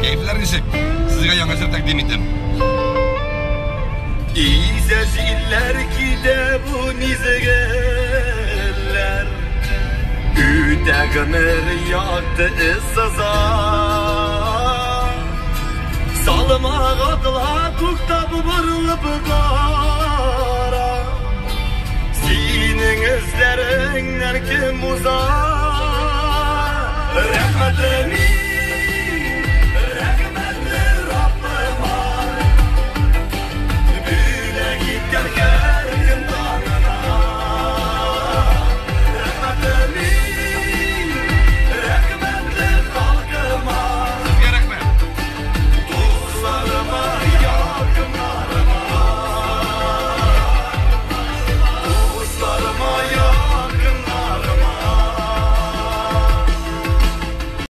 Кәефләр ничек? Сезгә яңа җыр тәкъдим итәм. Изә җилләр китә бу мизгелләр. Үтә гомер якты эз сыза. Салмак атла туктап борылып кара. Синең эзләреңнән кем уза? Рәхмәтле мин.